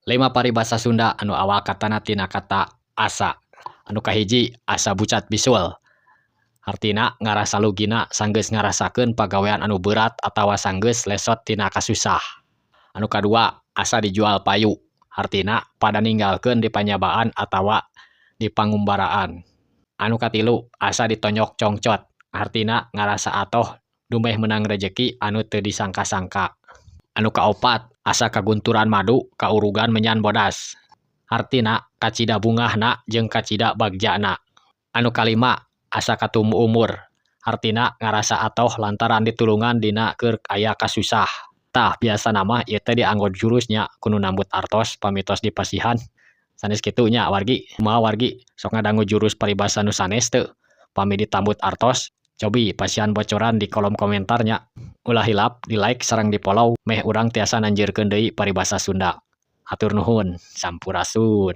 5 paribasa Sunda anu awal katana tina kata asa. Anu kahiji, asa bucat bisul. Hartina ngarasa lugina sanggeus ngarasakeun pagawean anu berat atawa sanggeus lesot tina kasusah. Anu kadua, asa dijual payu. Hartina pada ninggalkeun di panyabaan atawa di pangumbaraan. Anu katilu, asa ditonyok congcot. Hartina ngarasa atoh dumeh meunang rejeki anu teu disangka-sangka. Anu kaopat, asa kagunturan madu kaurugan menyan bodas. Hartina kacida bungahna jeung kacida bagjana. Anu kalima, asa katumu umur. Hartina ngarasa atoh lantaran ditulungan dina keur aya kasusah. Tah, biasana mah ieu teh dianggo jurus nya ku nu nambut artos pami tos dipasihan. Sanes kitu nya, wargi? Kumaha, wargi, sok ngadangu jurus paribasa nu sanes teu pami ditambut artos? Cobi pasihan bocoran di kolom komentar nya. Ulah hilap di like sareng di follow meh urang tiasa nanjeurkeun deui paribasa Sunda. Hatur nuhun, sampurasun.